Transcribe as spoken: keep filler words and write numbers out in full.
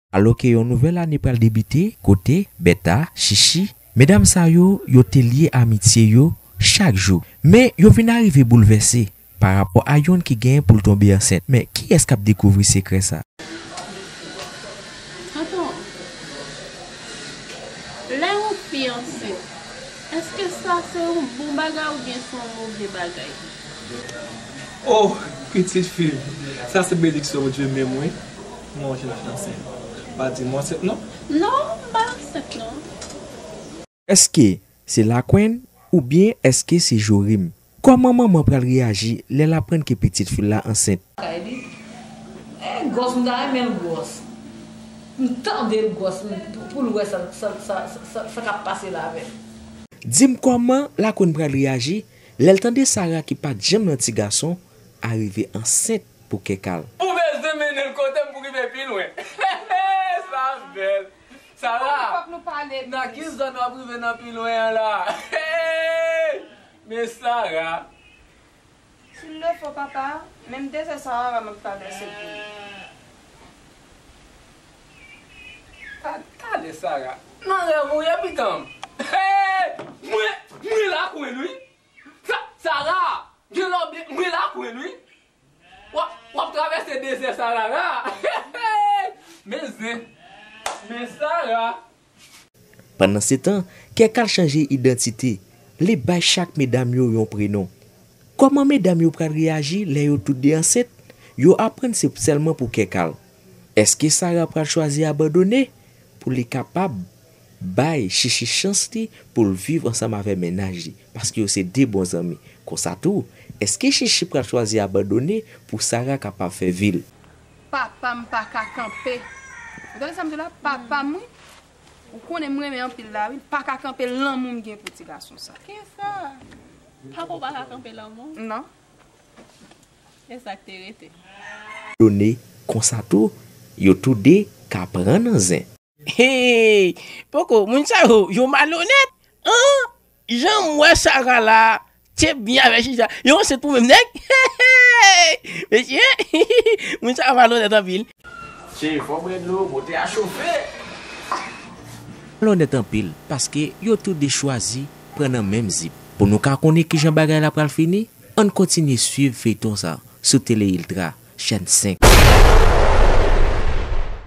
Alòke yon nouvèl ane pral debite, kote Bèta, Chichi, medam sa yo, yo te lye amitye yo chak jou. Men, yo vin arive boulvèse pa rapò a youn ki genyen pou l tonbe ansent. Men, kiyès k ap dekouvri sekrè sa? Tonton, lè yon fi ansent, èske sa se yon bon bagay oubyen se yon move bagay? Oh, pitit fi m, sa se benediksyon Bondye menm, wi. Mwen yon jèn fi ansent. Pa di mwen ansent, non. Non, m pa ansent, non. Èske se Lakwenn oubyen èske se Jorim? Kòman manman pral reyaji lè l aprann ke pitit fi l la ansent? Kay li, e gwòs, m ta renmen l gwòs. M tande l gwòs, m, pou, pou l wè sa, sa, sa, sa, sa k ap pase la avè m. Di m kòman Lakwenn pral reyaji lè l tande Sara ki pa t janm nan ti gason arive ansent pou Kèkal. Ou bezwen mennen l kote m pou rive pi lwen. Sa bèl. Sara, fòk nou pale nan plis. Ki zòn w ap rive nan pi lwen an la? Hey! Men Sara. S'il le faut, papa, menm dezè Sahara m ap travèse pou li. Ta-, talè Sara. Nan rèv ou ye, pitit m. Hey! Mwen, mwen Lakwenn, wi. Sa-, Sara, gen lè w byen, mwen Lakwenn, wi. W ap, w ap travèse dezè Sahara. Men zen, men Sara. Pandansetan, Kèkal chanje idantite, li bay chak medam yo yon prenon. Kòman medam yo pral reyaji lè yo tout de ansent? Yo aprann se sèlman pou Kèkal. Èske Sara pral chwazi abandone pou li kapab bay Chichi chans li pou l viv ansanm avè mennaj li, paske yo se de bon zanmi. Konsa tou, èske Chichi pral chwazi abandone pou Sara kapab fè vi l? Papa m pa ka kanpe. Ou tande sa m di w la? Papa m, wi. Ou konnen m renmen anpil la, wi. L pa ka kanpe lanmou m gen pou ti gason sa. Kiyès sa? Papa w pa ka kanpe lanmou? Non. E sa k te rete? Done konsa tou, yo tou de ka pran nan zen. Hey! Poko, moun sa yo, yo malonèt. An! Jan m wè Sara la, te byen avè Chichi sa. Yo ansent pou menm nèg. Mesye, moun sa yo malonèt anpil. Che, fò bwè dlo, mote a chofe. Malonèt anpil, paske yo tou de chwazi pran nan menm zip. Pou nou ka konnen kijan bagay la pral fini, ann kontinye swiv feyton sa sou Tele Iltra, chèn senk.